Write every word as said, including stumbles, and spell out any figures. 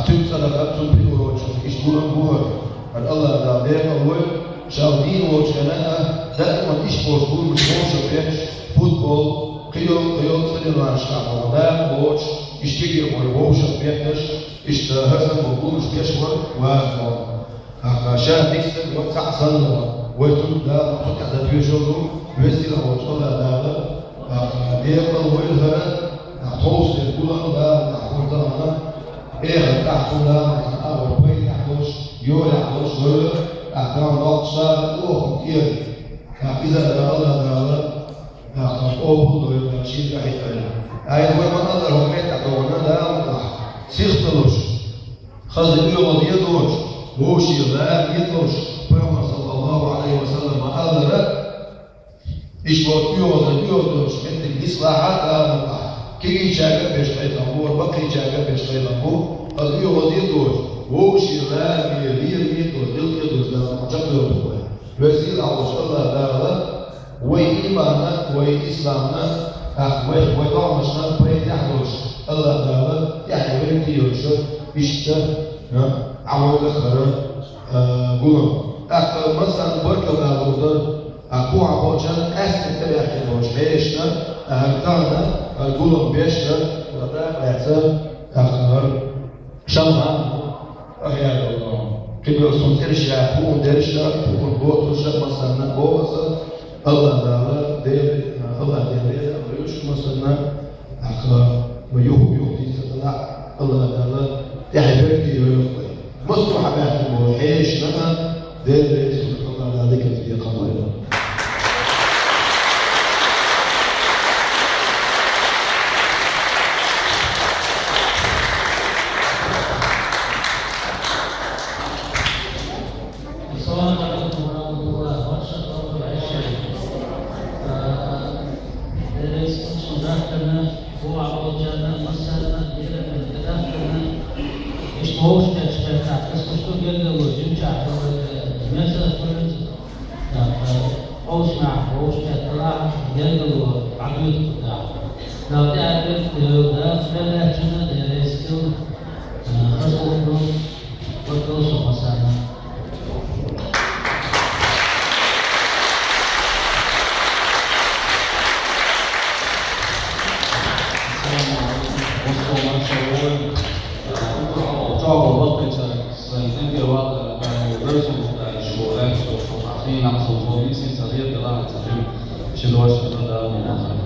Цуьнан цӀарах, цуьнан приуроченностью иштта гулам бу хӀара. ХӀара Аллах Дала декъал войла, ша дийна волчу хенахь а, даиман иштта болчу гуламаш вовшахбетташ, футбол, кхин йолу, кхин йолу соревнованешкахь боху дакъа боцуш, иштта кегийрхой вовшахбетташ, иштта хӀара санна болу гуламаш беш вара ваза вон. ТӀаккха ша дика стаг вара цхьаъ санна, вай цунна Дала цу тӀехь дан тоьшалла ду, веза-сийлахь волчу Аллах Дала, тӀаккха декъал войла хӀара, тӀаккха тховса дерг гулам Дала, тӀаккха хӀун тахана, эхарт тӀаккха хӀун Дала, тӀаккха агӀор пайдехь долуш, йолехь долуш лойла, тӀаккха Дала доккхуш Дала, оха тӀера, тӀаккха иза а Дала, Аллах Дала, тӀаккха къобал дойла, шен дуьхьа а хьийкъийла. Айхьа вай ма-аллара хӀокху меттехь догӀуна Дала мукъалахь, сих ца луш. Хаза оьгӀаз а доцуш, вовшийн гӀала а доцуш, Пайхамар, саллаллаху Ӏалайхи ва саллам, ма-аллара, иштта оьгӀаз а доцуш меттиг нислахь а Дала мукъалахь. Кегийчаьрга а беш кхайкхам бу, баккхийчаьрга а беш кхайкхам бу, хаза оьгӀаз а доцуш, вовшийн гӀала а, лерам а доцуш, гӀиллакх а доцуш Дала мукъалахь чекхдевлла вай. Веза-сийлахь волчу Аллах Дала вай ийманна, вай исламна, тӀаккха вай, вай догӀмашна пайдехь долуш, Аллах Дала тӀаьхье верг тӀе йолуш, иштта, а, Ӏамал даккхара, а, гулам. ТӀаккха массарна баркалла дала дара, а, кху хьан болчарна къаьсттина тӀебаьхкина болчу хьешашна, а, хӀара тахана, хӀара гулам беш дара, ва дакъа лаьцна, тӀаккха хӀара Шалхан, ахьа яра, кхиберш цераш яха, хӀун дерш а, хӀун боцурш а, массарна а боху аса, Аллах Дала, Дела, Аллах Дела, Дела, Дела, массарна а, тӀаккха, ма юха, юха дийца делахь, Аллах Дала, тӀаьхье берг тӀе йойла вай. Массо а хьан баьхкина болу хьешашна а, Дела, Дела, Аллах Дала, дика тӀе кхабойла. Ассаламу алейкум ва рахматуллах. Ваша добрый вечер. Э, Деррис Кучу Дахтана, Буа Олчана, Масана, Дирана, Дахтана. Ишта вовшахкхетта, ас кху сту гергарло, жимчахь, э, меза, куринца. Так, э, Олчнахь, вовшахкхетта, гергарло, Ӏадуьйта, так. Дала тӀаьхье берг тӀе йойла, Дала хьалаьцчунна, Деррис Кучу, э, хаза уху, баркалла шуьга массарна. Ассаламу алейкум. Массо а маршалла войла. Э, чӀогӀа баккхийчара сайн цӀе тӀера ваккха, э, дарсо даьлла шу лаьцна долу хьехам, со бийсина ца хета, ца хета, ши дош ца дан, Дала ма